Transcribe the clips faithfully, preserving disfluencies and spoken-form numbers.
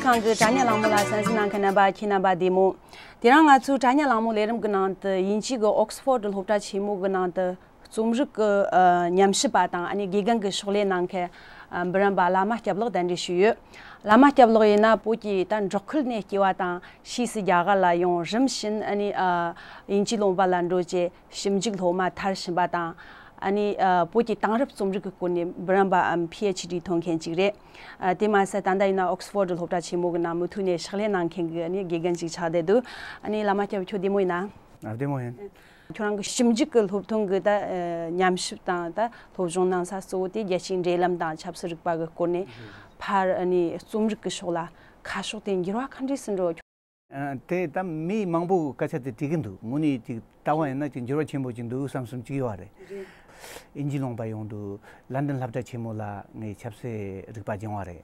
ཁང་གི་དྲ་བརྙན་གླེང་མོལ་ལ་གསན་གཟིགས་གནང་མཁན་རྣམ་པ་ཁྱེད་རྣམ་པ་བདེ་མོ། དེ་རིང་ང་ཚོའི་དྲ་བརྙན་གླེང་མོལ་ལས་རིམ་གྱི་ནང་དུ་དབྱིན་ཇི་གི་ཨོག་སི་ཕོར་ཌི་སློབ་གྲྭ་ཆེན་མོ་གི་ནང་དུ་རྩོམ་རིག་གི་ཨ་ཉམས་ཞིབ་པ་དང་ཨ་ནི་དགེ་རྒན་གྱི་ཕྱག་ལས་གནང་མཁན་ཨ་འབུམ་རམས་པ་བླ་མ་སྐྱབས་ལགས་གདན་འདྲེན་ཞུས་ཡོད། བླ་མ་སྐྱབས་ལགས་ཡིན་ན་བོད་ཀྱི་ད་འབྲོག་ཁུལ་ནས་སྐྱེ་བ་དང་ཕྱིས་སུ་རྒྱ་གར་ལ་ཡོང་། རིམ་བཞིན་ཨ་ནི་ཨ་དབྱིན་ཇིའི་ལུང་པ་ལ་འགྲོ་རྗེས་ཞིབ་འཇུག་སློབ་མ་མཐར་ཕྱིན་པ་དང་། ཨ་ནི་ཨ་བོད་ཀྱི་དེང་རབས་རྩོམ་རིག་གི་སྐོར་ནས་འབུམ་རམས་པའམ་པི་ཨེཆ་ཌི་ཐོན་མཁན་ཅིག་རེད། ཨ་དེ་མ་ཟད་ད་ལྟ་ཡིན་ན་ཨོག་སི་ཕོར་ཌི་སློབ་གྲྭ་ཆེན་མོ་གི་ནང་མུ་མཐུད་ནས་ཕྱག་ལས་གནང་མཁན་གྱི་ཨ་ནི་དགེ་རྒན་ཅིག་ཆགས་བསྡད་འདུག་ཨ་ནི་བླ་མ་སྐྱབས་ཁྱོད་བདེ་མོ་ཡིན་ན། ཨ་བདེ་མོ་ཡིན། ཁྱོད་རང་གི་ཞིབ་འཇུག་གི་སློབ་ཐོན་གྱི་ད་ཨ་ཉམས་ཞིབ་དང་ད་སློབ་སྦྱོང་གནང་ས་གཙོ་བོ་དེ་རྒྱལ་སྤྱིའི་འབྲེལ་ལམ་དང་ཆབ་སྲིད་རིག་པ་གི་སྐོར་ནས། ཕར་ཨ་ནི་རྩོམ་རིག་གི་ཕྱོགས་ལ་ཁ་ཕྱོགས་དེ་འགྱུར་བ་ག་འདྲས་སུ་འགྲོ། ཨ་དེ་ད་མི་མང་པོ་སྐད་ཆ་དེ་དྲིས་ཀྱི་འདུག་དངོས་གནས་ཅིག་ལྟ་བ་ཡིན་ན་ཅིག་འགྱུར་བ་ཆེན་པོ་ཅིག་འདུག་བསམ་བསམ་ཅིག་ཡོད་རེད། དབྱིན་ཇི་ལུང་པ་ཡོང་དུས་ལན་ཌན་སློབ་གྲྭ་ཆེན་མོ་ལ་ངས་ཆབ་སྲིད་རིག་པ་སྦྱངས་པ་རེད།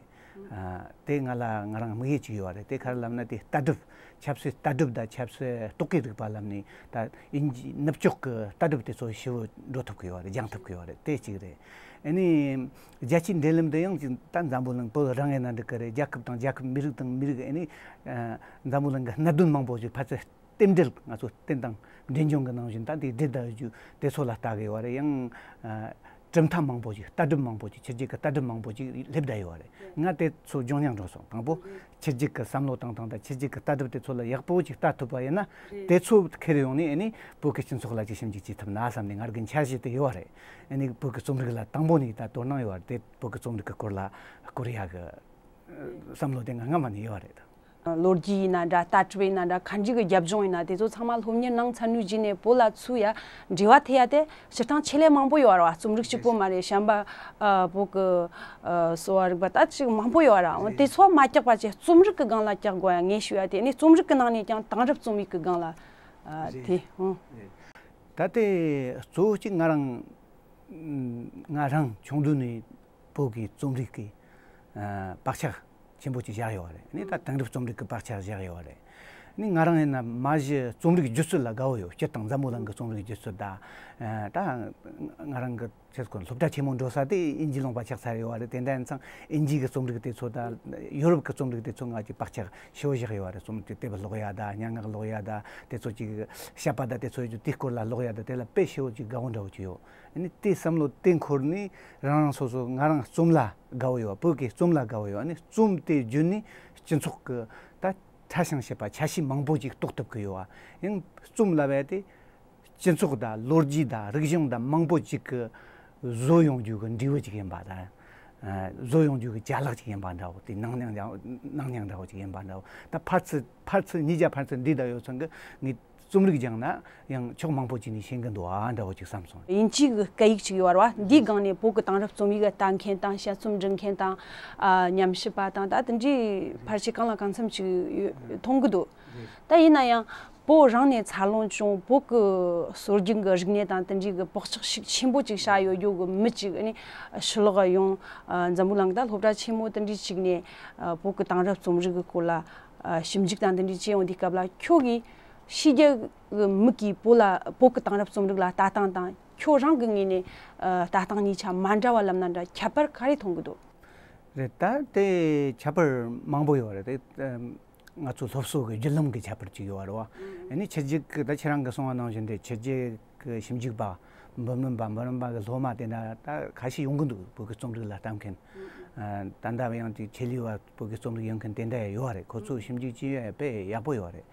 ཨ་དེ་ང་ལ་ང་རང་དམིགས་ཡུལ་ཅིག་ཡོད་རེད། དེ་ག་རེ་ལབ་ན་དེ་ལྟ་གྲུབ། ཆབ་སྲིད་ལྟ་གྲུབ་དང་ཆབ་སྲིད་རྟོག་གེའི་རིག་པ་ལབ་ནས་ད་དབྱིན་ཇི་ནུབ་ཕྱོགས་ཀྱི་ལྟ་གྲུབ་དེ་ཚོ་ཞིབ་པོ་འགྲོ་ཐུབ་ཀྱི་ཡོད་རེད། སྦྱང་ཐུབ་ཀྱི་ཡོད་རེད། དེ་གཅིག་རེད། ཨ་ནི་རྒྱལ་སྤྱིའི་འབྲེལ་ལམ་དེ་ཡང་ཅིག་ད་འཛམ་བུ་གླིང་བོད་རང་ཡིན་ན་འགྲིག་གི་རེད། རྒྱལ་ཁབ་དང་རྒྱལ་ཁབ། མི་རིགས་དང་མི་རིགས། ཨ་ནི་ཨ་འཛམ་བུ་གླིང་གི་གནད་དོན་མང་པོ་ཞིག་ཕལ་ཆེར་རྟེན་འབྲེལ། ང་ཚོ་རྟེན་དང་འབྲེལ་འབྱུང་གི་ནང་བཞིན་ད་དེ་འབྲེལ་བསྡད་ཡོད་རྒྱུ་དེ་ཚོ་ལ་ལྟ་གི་ཡོད་རེད། ཡང་ཨ་གྲུབ་མཐའ་མང་པོ་ཞིག་ལྟ་གྲུབ་མང་པོ་ཞིག་ཕྱི་རྒྱལ་གྱི་ལྟ་གྲུབ་མང་པོ་ཞིག་སླེབས་བསྡད་ཡོད་རེད། ང་དེ་ཚོ་སྦྱོང་སྙིང་འདོད་སོང་། དང་པོ་ཕྱི་རྒྱལ་གྱི་བསམ་བློ་བཏང་སྟངས་དང་ཕྱི་རྒྱལ་གྱི་ལྟ་གྲུབ་དེ་ཚོ་ལ་ཡག་པོ་ཞིག་ལྟ་ཐུབ་པ་ཡིན་ན། དེ་ཚོ་ཁྱེར་ཡོང་ནས་ཨ་ནི་བོད་ཀྱི་སྤྱི་ཚོགས་ལ་ཅིག་ཞིབ་འཇུག་བྱེད་ཐུབ་ན་བསམ་ནས་ང་རང་གི་འཆར་གཞི་དེ་ཡོད་རེད། ཨ་ནི་བོད་ཀྱི་རྩོམ་རིག་ལ་དང་པོ་ནས་ད་དོ་སྣང་ཡོད་རེད། དེ་བོད་ཀྱི་རྩོམ་རིག་གི་སྐོར་ལ་སྐོར་ཡག་གི་བསམ་བློ་དེ་ང་སྔ་མ་ནས་ཡོད་རེད། ལོ་རྒྱུས་ཡིན་ན་འདྲ། ལྟ་གྲུབ་ཡིན་ན་འདྲ། ག་འདྲ་གི་རྒྱབ་ལྗོངས་ཡིན་ན་དེ་ཚོ་ཚང་མ་སློབ་གཉེར་གནང་ཚར་ནས་རྗེས་ནས་བོད་ལ་ཚུར་ཡ་འབྲེལ་བ་ཐེབས་ཡ་དེ་སྤྱིར་བཏང་ཆེད་ལས་མང་པོ་ཡོད་རེད་བ། རྩོམ་རིག་གཅིག་པོ་མ་རེད། གཞན་པ་ཨ་བོད་ཀྱི་ཨ་གསོ་བ་རིག་པ་ད་ཅིག་མང་པོ་ཡོད་རེད། འོ་དེ་ཚོ་མ་བཀྱག་པ་བྱས་རྩོམ་རིག་གི་སྒང་ལ་བཀྱག་དགོས་ཡ་ངས་ཞུ་ཡ་དེ། ཨ་ནི་རྩོམ་རིག་གི་ནང་ནས་ཀྱང་དེང་རབས་རྩོམ་ཡིག་གི་སྒང་ལ་ཨ་དེ་ཨང་། ད་དེ་གཙོ་བོ་གཅིག་ང་རང་ང་རང་ཆུང་དུས་ནས་བོད་ཀྱི་རྩོམ་རིག་གི་ཨ་བག་ཆགས་ཆེན་པོ་ཅིག་བཞག་ཡོད་རེད། ནི་ད་དེང་རབས་རྩོམ་རིག་གི་བག་ཆགས་བཞག་ཡོད་རེད། ནི་ང་རང་ཡིན་ན་མ་གཞི་རྩོམ་རིག་སྒྱུ་རྩལ་ལ་དགའ་བོ་ཡོད། སྤྱིར་བཏང་འཛམ་བུ་གླིང་གི་རྩོམ་རིག་སྒྱུ་རྩལ་དང་། ཨ་ད་ང་རང་གི་ཆེད་སྐོར་སློབ་གྲྭ་ཆེན་མོ་འགྲོ་ས་དེ་དབྱིན་ཇི་ལུང་པ་ཆགས་ཚར་ཡོད་རེད། དེ་འདྲ་ཡིན་ཙང་དབྱིན་ཇི་གི་རྩོམ་རིག་དེ་ཚོ་དང་ཡོ་རོབ་ཀྱི་རྩོམ་རིག་དེ་ཚོ་ང་ཅིག་བག་ཆགས་ཞེ་པོ་བཞག་ཡོད་རེད། རྩོམ་དེ་དེབ་ཀློག་ཡ་དང་སྙན་ངག་ཀློག་ཡ་དང་དེ་ཚོ་ཅིག་བཤད་པ་དང་དེ་ཚོ་ཡོད་རྒྱུ་དེའི་སྐོར་ལ་ཀློག་ཡ་དང་དེ་ལ་དཔེ་ཞེ་པོ་ཅིག་དགའ་བོ་འདྲ་བོ་ཅིག་ཡོད། ཨ་ནི་དེ་བསམ་བློ་དེ་འཁོར་ནས་རང་རང་སོ་སོ་ང་རང་རྩོམ་ལ་དགའ་བོ་ཡོད། བོད་ཀྱི་རྩོམ་ལ་དགའ་བོ་ཡོད། ཨ་ནི་རྩོམ་དེ་བརྒྱུད་ནས་སྤྱི་ཚོགས་ཀྱི་ད་ཕྲ་ཞིང་ཞིབ་པ་ཆ་ཤས་མང་པོ་ཅིག་རྟོགས་ཐུབ་ཀྱི་ཡོད་པ། ཡང་རྩོམ་ལབ་ཡ་དེ་སྤྱི་ཚོགས་དང་ལོ་རྒྱུས་དང་རིག་གཞུང་དང་མང་པོ་ཅིག་གི་བཟོ་ཡོང་རྒྱུ་གི་འབྲས་བུ་ཅིག་ཡིན་པ་དང་། ཨ་བཟོ་ཡོང་རྒྱུ་གི་ཅ་ལག་ཅིག་ཡིན་པ་འདྲ་བོ། དེ་ནང་སྙིང་འདྲ་ནང་སྙིང་འདྲ་བོ་ཅིག་ཡིན་པ་འདྲ་བོ། ད་ཕར་ཚུར་ཕར་ཚུར་གཉིས་ཀ་ཕར་ཚུར་འདྲེས་བསྡད་ཡོད་ཙང་གི་ངས་རྩོམ་རིག་སྦྱངས་ན་ཡང་ཕྱོགས་མང་པོ་ཅིག་ནས་ཤེས་ཀྱི་འདུག་ཨ་འདྲ་བོ་ཅིག་བསམ་སོང་། དབྱིན་ཇིའི་གི་སྐད་ཡིག་ཅིག་ཡོད་རེད་བ། འདིའི་སྒང་ནས་བོད་ཀྱི་དེང་རབས་རྩོམ་ཡིག་ལྟ་མཁན་དང་དཔྱད་རྩོམ་འབྲི་མཁན་དང་ཨ་ཉམས་ཞིབ་པ་དང་ད་དེ་འདྲའི་ཕལ་ཆེར་གང་ལ་གང་འཚམ་ཅིག་ཡོད་མཐོང་གི་འདུག་ད་ཡིན་ན་ཡང་བོད་རང་ནས་འཚར་ལོངས་བྱུང་། བོད་ཀྱི་སྲོལ་རྒྱུན་གྱི་རིག་གནས་དང་དེ་འདྲའི་གི་བག་ཆགས་ཤུགས་ཆེན་པོ་ཅིག་བཞག་ཡོད་རྒྱུ་གི་མི་ཅིག་ཨ་ནི་ཕྱི་ལོགས་ཡོང་། ཨ་འཛམ་བུ་གླིང་གི་ད་སློབ་གྲྭ་ཆེན་མོ་དེ་འདྲའི་ཅིག་ནས་ཨ་བོད་ཀྱི་དེང་རབས་རྩོམ་རིག་གི་སྐོར་ལ་ཨ་ཞིབ་འཇུག་དང་དེ་འདྲའི་བྱེད་ཡོང་དུས་སྐབས་ལ་ཁྱོད་ཀྱིས་ཕྱི་རྒྱལ་གྱི་མི་གིས་བོད་ལ་བོད་ཀྱི་དེང་རབས་རྩོམ་རིག་ལ་ལྟ་སྟངས་དང་ཁྱོད་རང་གི་ངོས་ནས་ཨ་ལྟ་སྟངས་གཉིས་ཆ་མ་འདྲ་བ་ལབ་ན་འདྲ། ཁྱད་པར་ག་རེ་མཐོང་གི་འདུག་རེད། ད་དེ་ཁྱད་པར་མང་པོ་ཡོད་རེད། དེ་ང་ཚོ་སློབ་གསོ་གི་བརྒྱུད་ལམ་གྱི་ཁྱད་པར་ཅིག་ཡོད་རེད་བ། ཨ་ནི་ཕྱི་རྒྱལ་གྱི་ད་ཁྱེད་རང་གིས་གསུངས་པ་ནང་བཞིན་དེ་ཕྱི་རྒྱལ་གྱི་ཞིབ་འཇུག་པ་འབུམ་རམས་པ་འབུམ་རམས་པ་གི་སློབ་མ་དེ་འདྲ་ད་ཁ་ཤས་ཡོང་གི་འདུག་བོད་ཀྱི་རྩོམ་རིག་ལ་ལྟ་མཁན། ཨ་ད་ལྟ་ཡང་དེ་ཆེད་ལས་པ་བོད་ཀྱི་རྩོམ་རིག་ཡོད་མཁན་དེ་འདྲ་ཡང་ཡོད་རེད། ཁོ་ཚོ་ཞིབ་འཇུག་བྱེད་ཡ་དཔེ་ཡག་པོ་ཡོད་རེད།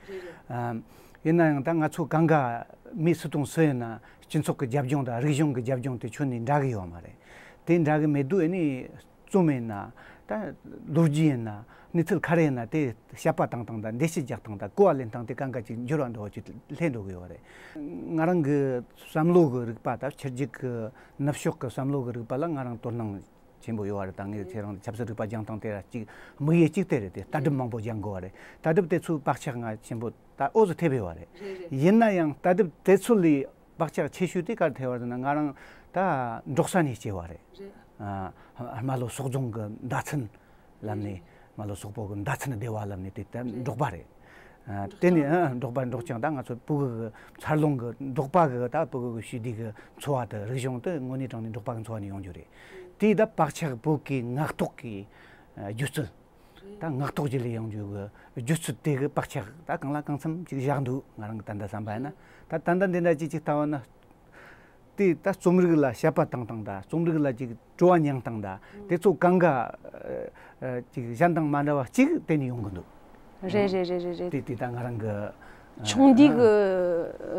ཨ་ཡིན་ན་ཡང་ད་ང་ཚོ་གང་ག་མི་སུ་དང་སུ་ཡིན་ན་སྤྱི་ཚོགས་ཀྱི་རྒྱབ་ལྗོངས་དང་རིག་གཞུང་གི་རྒྱབ་ལྗོངས་དེ་ཁྱོན་ནས་འདྲ་གི་ཡོད་མ་རེད། དེ་འདྲ་གི་མེད་དུས་ཨ་ནི་རྩོམ་ཡིན་ན་ད་ལོ་རྒྱུས་ཡིན་ན་གནས་ཚུལ་ག་རེ་ཡིན་ན་དེ་དཔྱད་པ་བཏང་སྟངས་དང་འགྲེལ་བཤད་རྒྱག་སྟངས་དང་གོ་བ་ལེན་སྟངས་དེ་གང་ག་ཅིག་འགྱུར་བ་འགྲོ་བ་ཅིག་སླེབས་འགྲོ་གི་ཡོད་རེད། ང་རང་གི་བསམ་བློ་གི་རིག་པ་དང་ཕྱི་རྒྱལ་གི་ནུབ་ཕྱོགས་གི་བསམ་བློ་གི་རིག་པ་ལ་ང་རང་དོ་སྣང་ཆེན་པོ་ཡོད་རེད། ད་ངས་ཁྱེད་རང་ཆབ་སྲིད་རིག་པ་སྦྱང་སྟངས་དེ་ལ་གཅིག་དམིགས་ཡུལ་གཅིག་དེ་རེད། དེ་ལྟ་གྲུབ་མང་པོ་སྦྱང་དགོས་པ་རེད། ལྟ་གྲུབ་དེ་ཚོའི་བག་ཆགས་ང་ཆེན་པོ་ད་འོ་ཙམ་ཐེབས་ཡོད་པ་རེད། རེད་རེད། ཡིན་ན་ཡང་ལྟ་གྲུབ་དེ་ཚོ་ལས་བག་ཆགས་ཆེ་ཤོས་དེ་ག་རེ་ཐེབས་པ་རེད་ཟེར་ན། ང་རང་ད་འབྲོག་ས་ནས་སྐྱེས་པ་རེད། རེད། ཨ་རྨ་ལྷོ་སོག་རྫོང་གི་མདའ་ཚན་ལབ་ནས། རྨ་ལྷོ་སོག་པོ་གི་མདའ་ཚན་སྡེ་བ་ལབ་ནས་དེ་ལྟར་འབྲོག་པ་རེད། ཨ་དེ་ནས་ཨ་འབྲོག་པ་འབྲོག་ཅིང་ད་ང་ཚོ་ཕྲུ་གུ་གི་འཚར་ལོངས་ཀྱི་འབྲོག་པ་གི་ད་ཕྲུ་གུ་གི་ཞི་བདེ་གི་འཚོ་བ་དང་རིག་གཞུང་དེ་དངོས་གནས་དྲང་གནས་འབྲོག་པ་གི་འཚོ་བ་ནས་ཡོང་རྒྱུ་རེད། དེ་ད་བག་ཆགས་བོད་ཀྱི་ངག་ཐོག་གི་ཨ་སྒྱུ་རྩལ། ད་ངག་ཐོག་བརྗེ་ལེན་ཡོང་རྒྱུ་གི་རྒྱུ་ཚུལ་དེ་གི་བག་ཆགས་ད་གང་ལ་གང་འཚམ་ཅིག་བཞག་འདུག་ང་རང་གི་ད་ལྟ་བསམ་པ་ཡིན་ན། ད་ད་ལྟ་འདི་འདྲ་ཅིག་ཅིག་ལྟ་བ་ན། དེ་ད་རྩོམ་རིག་ལ་དཔྱད་པ་བཏང་སྟངས་དང་རྩོམ་རིག་ལ་ཅིག་དྲི་བ་མྱངས་སྟངས་དང་དེ་ཚོ་གང་ག་ཅིག་གཞན་དང་མ་འདྲ་བ་གཅིག་དེ་ནས་ཡོང་གི་འདུག་རེད་རེད་རེད་རེད་རེད། དེ་དེ་ད་ང་རང་གི་ཆུང་དུས་ཀྱི་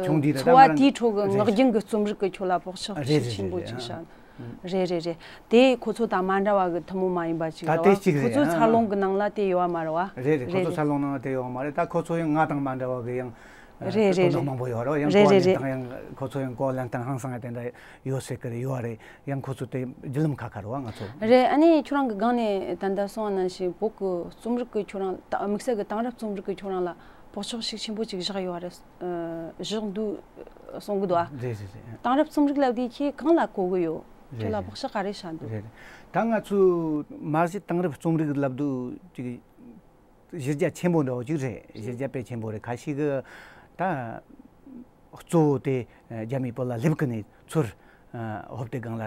ཆུང་དུས་ད་འཚོ་བ་ད་ང་རང་དེའི་ཁྲོད་ཀྱི་རེད་ངག་རྒྱུན་གྱི་རྩོམ་རིག་གི་ཁྱོད་ལ་བག་ཆགས་རེད་ཤུགས་ཆེན་པོ་ཅིག་བཞག་རེད་རེད་རེད། དེ་ཁོ་ཚོ་དང་མ་འདྲ་བ་གི་ཐུན་མོང་མ་ཡིན་པ་ཅིག་ད་རེད་དེ་བ། གཅིག་ཁོ་རེད་ཚོའི་ཨ། འཚར་ལོངས་ཀྱི་ནང་ལ་དེ་ཡོད་བ་མ་རེད་བ། རེད་རེད། ཁོ་རེད་ཚོ་རེད། འཚར་ལོངས་ནང་ལ་དེ་ཡོད་བ་མ་རེད། ད་ཁོ་ཚོ་ཡང་ང་དང་མ་འདྲ་བ་གི་ཡང་ཨ། རེད་རེད་དོན་དག་རེད། མང་པོ་ཡོད་རེད། ཡང་རེད་གོ་རེད་ལེན་རེད། དང་ཡང་ཁོ་ཚོ་ཡང་གོ་ལེན་སྟངས་ཧང་སང་ཡང་དེ་འདྲ་ཡོད་སྲིད་ཀི་རེད། ཡོད་རེད། ཡང་ཁོ་ཚོ་དེ་བརྒྱུད་ལམ་ཁ་ཁ་རེད་བ་ང་ཚོ། རེད། ཨ་ནི་ཁྱོད་རང་གི་སྒང་ནས་ད་ལྟ་གསུངས་པ་ནང་བཞིན་བོད་ཀྱི་རྩོམ་རིག་གི་ཁྱོད་རང་ད་དམིགས་བསལ་གྱི་དེང་རབས་རྩོམ་རིག་གི་ཁྱོད་རང་ལ་བག་ཆགས་ཤུགས་ཆེན་པོ་ཅིག་བཞག་ཡོད་རེད། ཨ། བཞག་འདུག་གསུང་གི་འདུག་ཨ། རེད་རེད་རེད། དེང་རབས་རྩོམ་རིག་ལབ་དུས་ཁྱེད་གང་ལ་གོ་གི་ཡོད། ཁྱེད་ལ་རེད་བག་ཆགས་ག་རེ་བཞག་འདུག་རེད་རེད། ད་ང་ཚོས་མ་གཞི་དེང་རབས་རྩོམ་རིག་ལབ་དུས་ཅིག་གཞི་རྒྱ་ཆེན་པོ་འདྲ་བོ་ཅིག་རེད། གཞི་རྒྱ་དཔེ་ཆེན་པོ་རེད། ཁ་ཤས་ཀྱིས་ད་གཙོ་བོ་དེ་རྒྱ་མིའི་བོད་ལ་སླེབས་ཀྱི་ནས་ཚུར་ཧོབ་སྟེ་སྒང་ལ་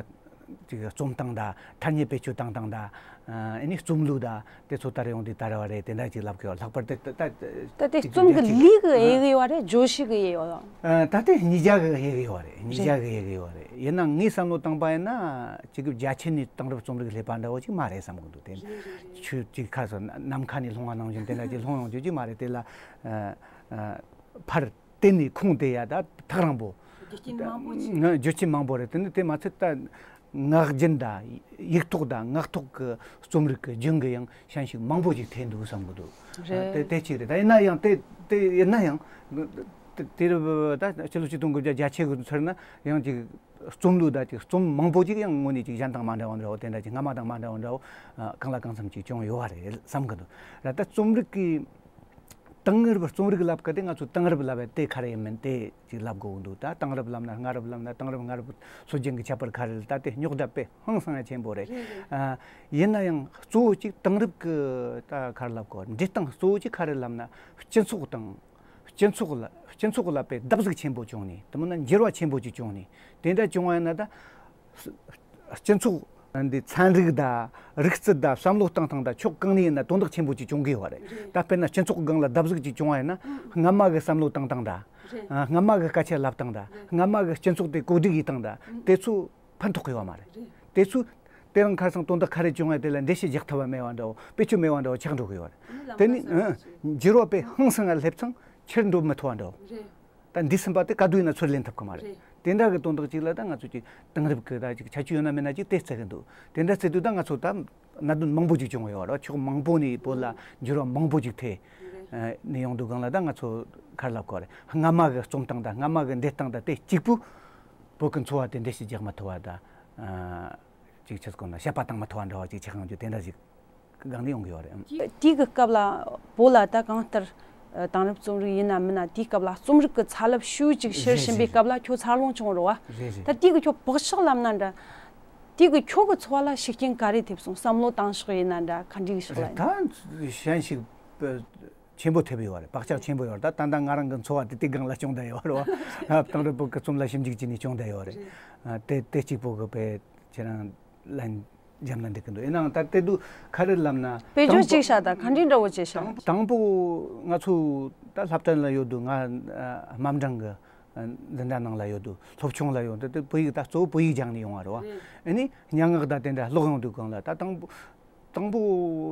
ཅིག་རྩོམ་སྟངས་དང་ཐ་སྙད་བེད་སྤྱོད་བཏང་སྟངས་དང་ཨ་ནི་རྩོམ་ལུགས་དང་དེ་ཚོ་ལྟར་ཡོང་དུས་ད་རེ་བ་རེད། དེ་འདྲ་ཅིག་ལབ་ཀྱི་ཡོད། ལྷག་པར་དུ་ད་ད་ད་དེ་ཅིག་རྩོམ་གྱི་རྒྱ་ཆེ་ལུགས་ཀྱི་དབྱེ་གི་ཡོད་རེད། བརྗོད་གཞི་གི་དབྱེ་ཡོད། ཨ། ད་ལྟའི་ཉིས་བརྒྱ་གི་དབྱེ་གི་ཡོད་རེད། ཉིས་བརྒྱ་གི་དབྱེ་གི་ཡོད་རེད། ཡིན་ནའང་ངས་བསམ་བློ་བཏང་པ་ཡིན་ན་གཅིག་གི་རྒྱ་ཆེ་ནས་དེང་རབས་རྩོམ་རིག་སླེབས་པ་འདྲ་བོ་ཅིག་མ་རེད་བསམ་གི་འདུག་དེ་ཆོས་ཅིག་ཁ་སོ་ནམ་མཁའ་ནས་ལྷུང་བ་ནང་བཞིན་དེ་འདྲ་ཅིག་ལྷུང་ཡོང་རྒྱུ་ཅིག་མ་རེད། དེ་ལ་ཨ་ཨ་ཕར་བལྟས་ནས་ཁུངས་དེ་ཡ་ད་ཐག་རིང་པོ། རྒྱུ་རྐྱེན་མང་པོ་ཅིག་ང་རྒྱུ་རྐྱེན་མང་པོ་རེད། དེ་ནི་དེ་མ་ཚད་ད་ངག་རྒྱུན་དང་ཡིག་ཐོག་དང་ངག་ཐོག་གི་རྩོམ་རིག་གི་རྒྱུན་གྱི་ཡང་ཤན་ཞིག་མང་པོ་ཅིག་ཐེབས་འདུག་བསམ་གི་འདུག་རེད། དེ་དེ་གཅིག་རེད། ད་ཡིན་ན་ཡང་དེ་དེ་ཡིན་ན་ཡང་དེ་དེ་རུ་ད་ཕྱི་ལོ་ཆིག་སྟོང་དགུ་བརྒྱ་བརྒྱད་ཅུ་གི་ཚར་ན་ཡང་ཅིག་རྩོམ་ལུགས་དང་ཅིག་རྩོམ་མང་པོ་ཅིག་ཡང་དངོས་གནས་ཅིག་གཞན་དང་མ་འདྲ་བ་འདྲ་བོ་དེ་འདྲ་ཅིག་སྔ་མ་དང་མ་འདྲ་བ་འདྲ་བོ་གང་ལ་གང་འཚམ་ཅིག་བྱུང་ཡོད་པ་རེད་བསམ་གི་འདུག་ར་ད་རྩོམ་རིག་གི་དེང་རབས་རྩོམ་རིག་ལབ་ཀ་དེ་ང་ཚོ་དེང་རབས་ལབ་པ་དེ་ག་རེ་ཡིན་མིན་དེ་ཅིག་ལབ་དགོས་འདུག་ད་དེང་རབས་ལབ་ན་སྔ་རབས་ལབ་ན་དེང་རབས་སྔ་རབས་སྲོལ་རྒྱུན་གྱི་ཁྱད་པར་ག་རེ་རེད། ད་དེ་རྙོག་དྲ་དཔེ་ཧང་སང་ཡ་ཆེན་པོ་རེད། རེད་རེད། ཨ། ཡིན་ན་ཡང་གཙོ་བོ་ཅིག་དེང་རབས་ཀྱི་ད་ག་རེ་ལབ་དགོས། འབྲི་སྟངས་གཙོ་བོ་ཅིག་ག་རེ་ལབ་ན་སྤྱི་ཚོགས་དང་སྤྱི་ཚོགས་ལ་སྤྱི་ཚོགས་ལ་དཔེ་བདག་གཟུགས་ཆེན་པོ་བྱུང་ནས་དེ་མིན་ན་འགྱུར་བ་ཆེན་པོ་ཅིག་བྱུང་ནས་དེ་འདྲ་བྱུང་བ་ཡིན་ན་ད། སྤྱི་ཚོགས་འདི་ཚན་རིག་དང་རིག་རྩལ་དང་བསམ་བློ་བཏང་སྟངས་དང་ཕྱོགས་གང་ནས་ཡིན་ན་དོན་དག་ཆེན་པོ་ཅིག་བྱུང་གི་ཡོད་རེད། རེད། ད་དཔེར་ན་སྤྱི་ཚོགས་སྒང་ལ་བརྡབ་གསིག་ཅིག་བྱུང་བ་ཡིན་ན་ཨང་། སྔ་མ་གི་བསམ་བློ་བཏང་སྟངས་དང་རེད། ཨ། སྔ་མ་གི་སྐད་ཆ་ལབ་སྟངས་དང་རེད། སྔ་མ་གི་སྤྱི་ཚོགས་དེ་གོ་སྒྲིག་ཡིས་སྟངས་དང་ཨང་། དེ་ཚོ་ཕན་ཐོགས་གི་ཡོད་མ་རེད། རེད། དེ་ཚོ་དེ་རིང་ཁ་སང་དོན་དག་ག་རེ་བྱུང་བ་དེ་ལ་འགྲེལ་བཤད་རྒྱག་ཐུབ་པ་མེད་པ་འདྲ་བོ་བེད་སྤྱོད་མེད་པ་འདྲ་བོ་ཆགས་འགྲོ་གི་ཡོད་རེད། ཨང་། དེ་ནི་ལམ་ཁ་ཨང་། འགྱུར་བ་དཔེ་ཧང་སང་ང་སླེབས་ཚང་ཕྱིར་འགྲོ་མི་ཐུབ་པ་འདྲ་བོ། རེད། ད་འདི་ཟིན་པ་དེ་ག་དུས་ཡིན་ན་ཚུར་ལེན་ཐུབ་ཀྱི་མ་རེད། རེད། དེ་འདྲ་གི་དོན་དག་ཅིག་ལ་ད་ང་ཚོ་ཅིག་དེང་རབས་ཀྱི་ད་ཅིག་ཁྱད་ཆོས་ཡོད་ན་མེད་ན་ཅིག་དེ་བརྩི་གི་འདུག་དེ་འདྲ་བརྩི་དུས་ད་ང་ཚོ་ད་གནད་དོན་མང་པོ་ཅིག་བྱུང་ཡོད་རེད། ཕྱོགས་མང་པོ་ནས་བོད་ལ་འགྱུར་བ་མང་པོ་ཅིག་ཐེབས་ནས་ཡོང་དུས་སྒང་ལ་ད་ང་ཚོ་ག་རེ་ལབ་དགོས་རེད། སྔ་མ་གི་རྩོམ་སྟངས་དང་སྔ་མ་གི་འབྲི་སྟངས་དང་དེ་གཅིག་པུ་བོད་ཀྱི་འཚོ་བ་དེ་འགྲེལ་བཤད་རྒྱག་མི་ཐུབ་པ་དང་ཅིག་ཆི་ཟེར་དགོས་ན་དཔྱད་པ་བཏང་མི་ཐུབ་པ་འདྲ་བ་ཅིག་ཆགས་ཡོང་རྒྱུ་དེ་འདྲ་ཞིག་སྒང་ནས་ཡོང་གི་ཡོད་རེད། དེའི་གི་སྐབས་ལ་བོད་ལ་ད་གང་ལྟར་ཨ་དེང་རབས་རྩོམ་རིག་ཡིན་ན་མིན་ན་དེའི་སྐབས་ལ་རྩོམ་རིག་གི་ཚ་རླབས་ཤུགས་ཅིག་ཤར་བཞིན་པའི་སྐབས་ལ་ཁྱོད་འཚར་ལོངས་བྱུང་རེད་བ། རེད་རེད། ད་དེའི་གི་ཁྱོད་བག་ཆགས་ལབ་ན་འདྲ། དེའི་གི་ཁྱོད་གི་འཚོ་བ་ལ་ཤུགས་རྐྱེན་ག་རེ་ཐེབས་སོང་། བསམ་བློ་བཏང་ཕྱོགས་ཡིན་ན་འདྲ་ག་འདྲའི་ཕྱོགས་ལ་རེད། ཡིན། ད་གཞན་ཞིག་ཆེན་པོ་ཐེབས་ཡོད་རེད། བག་ཆགས་ཆེན་པོ་ཡོད་རེད། ད་ད་ལྟ་ང་རང་གི་འཚོ་བ་དེ་དེ་སྒང་ལ་བྱུང་བསྡད་ཡོད་རེད་བ། དེང་རབས་བོད་གི་རྩོམ་ལ་ཞིབ་འཇུག་བྱས་ནས་བྱུང་བསྡད་ཡོད་རེད། རེད། དེ་དེ་གཅིག་པོ་གི་དཔེ་ཁྱེད་རང་ལན་འཇམ་ལ་འགྲིག་གི་འདུག་ཡིན་ནའང་ད་དེ་དུས་ག་རེ་ལབ་ན། དཔེ་བརྗོད་ཅིག་བྱ་དང་ག་འདྲའི་འདྲ་བོ་ཅིག་བྱ། དང་པོ་ང་ཚོ་ད་སློབ་གྲྭ་ལ་ཡོད་དུས་ང་དམའ་འབྲིང་གི་འཛིན་གྲྭ་ནང་ལ་ཡོད་དུས་སློབ་ཆུང་ལ་ཡོད་དུས་དེ་བོད་ཡིག་ད་གཙོ་བོ་བོད་ཡིག་སྦྱངས་ནས་ཡོང་བ་རེད་བ། རེད། ཨ་ནི་སྙན་ངག་ད་དེ་འདྲ་ཀློག་ཡོང་དུས་སྒང་ལ་ད་དང་པོ་དང་པོ་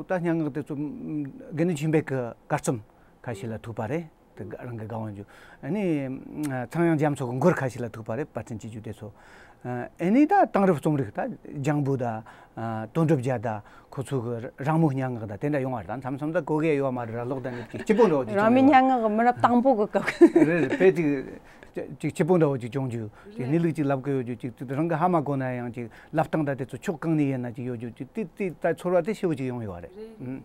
ད་སྙན་ངག་དེ་ཚོ་དགེ་འདུན་ཆོས་འཕེལ་གི་གར་རྩོམ་ཁ་ཤས་ལ་ཐུག་པ་རེད། དེ་རང་གི་དགའ་དབང་ཇོ། ཨ་ནི་ཚངས་དབྱངས་རྒྱ་མཚོ་གི་མགུར་ཁ་ཤས་ལ་ཐུག་པ་རེད། དཔལ་སྤྲིན་གྱི་རྒྱུད་དེ་ཚོ། ཨ་ནི་ད་དེང་རབས་རྩོམ་རིག་ད་ལྗང་བུ་ད་དོན་གྲུབ་རྒྱལ་ད་ཁོ་ཚོ་གི་རང་མོས་སྙན་ངག་ད་དེ་འདྲ་ཡོང་བ་རེད། ད་མཚམས་མཚམས་ད་གོ་གི་ཡོད་མ་རེད་ར། ཀློག་ད་ནི་ཅིག་སྐྱིད་པོ་འདྲ་བོ་ཅིག་རང་མོས་སྙན་ངག་གི་མི་རབས་དང་པོ་གི་སྐབས། རེད་རེད། དཔེ་ཅིག་ཅིག་སྐྱིད་པོ་འདྲ་བོ་ཅིག་བྱུང་རྒྱུ་ཅིག་གནས་ལུགས་ཅིག་ལབ་གི་ཡོད་རྒྱུ་ཅིག་རང་གི་ཧ་མ་གོ་ན་ཡང་ཅིག་ལབ་སྟངས་ད་དེ་ཚོ་ཕྱོགས་གང་ནས་ཡིན་ན་ཅིག་ཡོད་རྒྱུ་ཅིག་དེ་དེ་ད་ཚོར་བ་དེ་ཞེ་པོ་ཅིག་ཡོང་ཡོད་རེད།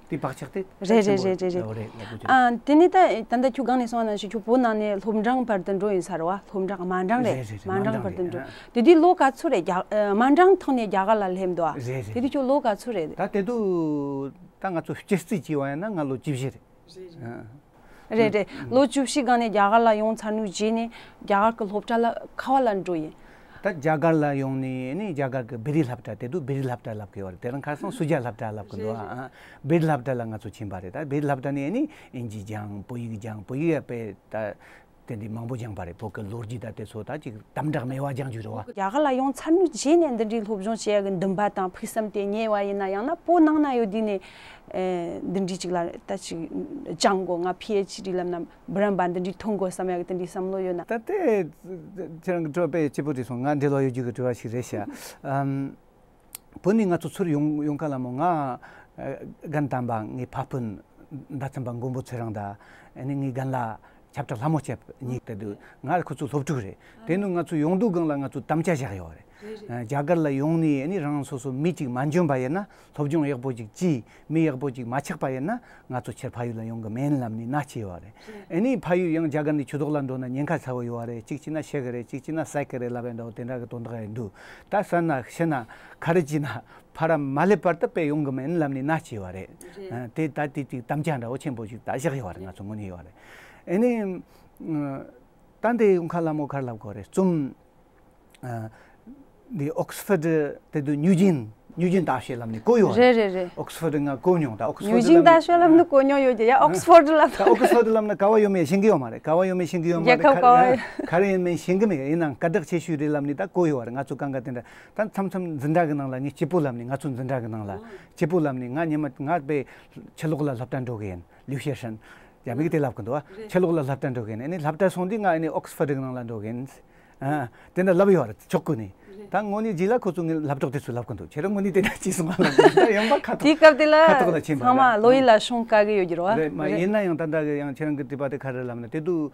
དེ་བག་ཆགས་དེ་རེད་རེད་རེད་རེད་རེད། ཨ་དེ་ནི་ད་ད་ལྟ་ཁྱོད་སྒང་ནས་གསུངས་པ་ནང་བཞིན་ཁྱོད་བོད་ནང་ནས་སློབ་འབྲིང་བར་དུ་འགྲོ་ཡིན་ས་རེད་བ། སློབ་འབྲིང་དམའ་འབྲིང་རེད། རེད་རེད་རེད། དམའ་འབྲིང་བར་དུ་འགྲོ། དེ་དུས་ལོ་ག་ཚོད་རེད། རྒྱ་དམའ་འབྲིང་ཐོག་ནས་རྒྱ་གར་ལ་སླེབས་འདུག་ཨ། རེད་རེད། དེ་དུས་ཁྱོད་ལོ་ག་ཚོད་རེད། ད་དེ་དུས་ད་ང་ཚོ་སྤྱི་རྩིས་བྱས་པ་ཡིན་ན་ང་ལོ་བཅུ་བཞི་རེད། རེད་རེད། ལོ་བཅུ་བཞི་སྒང་ནས་རྒྱ་གར་ལ་ཡོང་ཚར་ནུས་རྗེས་ནས་རྒྱ་གར་གྱི་སློབ་གྲྭ་ལ་ག་བ་ལ་འགྲོ་ཡིན། ད་ རེད། རྒྱ་གར་ལ་ཡོང་ནས་ནི་རྒྱ་གར་གྱི་བེ་རི་སློབ་གྲྭ་དེ་དུས་བེ་རི་སློབ་གྲྭ་ལབ་ཀྱི་ཡོད་རེད། དེ་རིང་ཁ་སང་སུ་ཇཱ་སློབ་གྲྭ་ལབ་ཀྱི་འདུག་ཨ། བེ་རི་སློབ་གྲྭ་ལ་ང་ཚོ་ཕྱིན་པ་རེད། ད་བེ་རི་སློབ་གྲྭ་ནས་ནི་ཨིན་ཇི་སྦྱངས། བོད་ཡིག་སྦྱངས། བོད་ཡིག་ཡ་དཔེ་ད་དེ་འདྲའི་མང་པོ་སྦྱངས་པ་རེད། བོད་ཀྱི་ལོ་རྒྱུས་ད་དེ་ཚོ་ད་ཅིག་དམ་དྲག་མེད་པ་སྦྱང་རྒྱུ་རེད་བ། རྒྱ་གར་ལ་ཡོང་ཚར་ནས་རྗེས་ནས་འདི་འདྲའི་སློབ་སྦྱོང་བྱེད་ཡ་གི་འདུན་པ་དང་ཕུགས་བསམ་དེ་རྙེད་པ་ཡིན་ན། ཡང་ན་བོད་ནང་ན་ཡོད་དུས་ནས་ཨེ་འདི་འདྲའི་ཅིག་ལ་ད་ཅིག་སྦྱང་དགོས། ང་ཕི་ཨེཆ་ཌི་ལབ་ན་འབུམ་རམས་པ་འདི་འདྲའི་ཐོན་དགོས་བསམ་ཡ་གི་དེ་འདྲའི་བསམ་བློ་ཡོད་ན། ད་དེ་ཁྱེད་རང་གི་དྲི་བ་དཔེ་སྐྱིད་པོ་དྲིས་སོང་། ང་འབྲེལ་བ་ཡོད་རྒྱུ་གི་དྲི་བ་ཞིག་རེད་ཤག་ཨམ། བོད་ནས་ང་ཚོ་ཚུར་ཡོང་ཡོང་ཁ་ལ་མོ། ང་ཨ་རྒན་དམ་པ་ངའི་ཕ་སྤུན་མདའ་ཚན་པ་མགོན་པོ་ཚེ་རིང་དང་། ཨ་ནི་ངའི་རྒན་ལགས་ཆབ་བྲག་ལྷ་མོ་སྐྱབས་གཉིས། དེ་དུས་ང་ཁོ་ཚོ་སློབ་ཕྲུག་རེད། དེ་ནས་ང་ཚོ་ཡོང་དུས་སྒང་ལ་ང་ཚོ་དམ་བཅའ་བཞག་ཡོད་རེད། རེད་རེད། ཨ་རྒྱ་གར་ལ་ཡོང་ནས་ཨ་ནི་རང་སོ་སོ་མི་གཅིག་མ་འཇོན་པ་ཡིན་ན། སློབ་སྦྱོང་ཡག་པོ་ཅིག་བྱས། མི་ཡག་པོ་ཅིག་མ་ཆགས་པ་ཡིན་ན། ང་ཚོ་ཕྱིར་ཕ་ཡུལ་ལ་ཡོང་གི་མིན་ལབ་ནས་མནའ་བསྐྱལ་ཡོད་རེད། རེད། ཨ་ནི་ཕ་ཡུལ་ཡང་རྒྱ་གར་ནས་ཆུ་ཐོག་ལ་འགྲོ་ན་ཉེན་ཁ་ཚ་བོ་ཡོད་རེད། གཅིག་བྱས་ན་ཤི་གི་རེད། གཅིག་བྱས་ན་བསད་གི་རེད་ལབ་པའི་འདྲ་བོ་དེ་འདྲ་གི་དོན་དག་ཡིན་འདུག་ད་བསད་ན་ཤི་ན་ག་རེ་བྱས་ན་ཕ་ར་མ་སླེབས་བར་དུ་དཔེ་ཡོང་གི་མིན་ལབ་ནས་མནའ་བསྐྱལ་བ་རེད། རེད། ཨ་དེ་ད་དེ་དེ་དམ་བཅའ་འདྲ་བོ་ཆེན་པོ་ཞིག་ད་བཞག་ཡོད་རེད། ང་ཚོ་དངོས་གནས་ཡོད་རེད། ཨ་ནི་ཨ་ད་འདི་ཡོང་ཁ་ལ་མོ་ག་རེ་ལབ་དགོས་རེད། རྩོམ་ཨ་འདི་ཨོག་སི་ཕོར་ཌི་དེ་དུས་ནིའུ་ཇེན་ནིའུ་ཇེན་ལྟ་བཤལ་ལབ་ནས་བཀོད་ཡོད་རེད། རེད་རེད་རེད། ཨོག་སི་ཕོར་ཌི་ང་བཀོད་མྱོང་། ད་ཨོག་སི་ཕོར་ཌི་ནིའུ་ཇེན་ལྟ་བཤལ་ལབ་ནས་བཀོད་མྱོང་ཡོད་ཀྱི། ཡ་ཨོག་སི་ཕོར་ཌི་ལབ་ན། ད་ཨོག་སི་ཕོར་ཌི་ལབ་ན་ག་བ་ཡོད་མེད་ཤེས་ཀྱི་ཡོད་མ་རེད། ག་བ་ཡོད་མེད་ཤེས་ཀྱི་ཡོད་མ་རེད། རྒྱལ་ཁབ་ག་བ་ཡོད། ག་རེ་ཡིན་མིན་ཤེས་ཀྱི་མེད། ཡིན་ནའང་ག་དག་ཆེ་ཤོས་རེད་ལབ་ནས་ད་བཀོད་ཡོད་རེད། ང་ཚོ་གང་ག་དེ་འདྲ་ད་མཚམས་མཚམས་འཛིན་གྲྭ་གི་ནང་ལ་ངས་སྐྱིད་པོ་ལབ་ནས། ང་ཚོ་འཛིན་གྲྭ་གི་ནང་ལ་སྐྱིད་པོ་ལབ་ནས། ང་ཉི་མ་ང་དཔེ་ཕྱི་ལོགས་ལ་སློབ་གྲྭ་འགྲོ་གི་ཡིན། ལིའུ་ཤེ་ཧྲན། རྒྱ་མི་གིས་དེ་ལབ་གི་འདུག་བ། རེད། ཕྱི་ལོགས་ལ་སློབ་གྲྭ་འགྲོ་གི་ཡིན། ཨ་ནི་སློབ་གྲྭ་སོང་དུས་ང་ཨ་ནི་ཨོག་སི་ཕོར་ཌི་གི་ནང་ལ་འགྲོ་གི་ཡིན། ཨ་དེ་འདྲ་ལབ་ཡོད་རེད། ཆོག་གི་ནི། རེད། ད་དངོས་གནས་རྗེས་ལ་ཁོ་ཚོ་ངའི་སློབ་གྲོགས་དེ་ཚོས་ལབ་གི་འདུག་ཁྱེད་རང་དངོས་གནས་དེ་འདྲ་བྱས་སོང་ང་ལབ་གི་འདུག་ད་ཡོང་པ་ཁ་ཐོག་དེའི་སྐབས་དེ་ལ་ཁ་ཐོག་ལ་ཕྱིན་པ་ཚང་མ་རེད། ལོ་ཡི་ལ་ཤོང་དཀའ་གི་ཡོད་ཀྱི་རེད་བ། རེད་མ། རེད། ཡིན་ན་ཡང་ད་ལྟ་གི་ཡང་ཁྱེད་རང་གི་དྲི་བ་དེ་ག་རེ་ལབ་ན། དེ་དུས་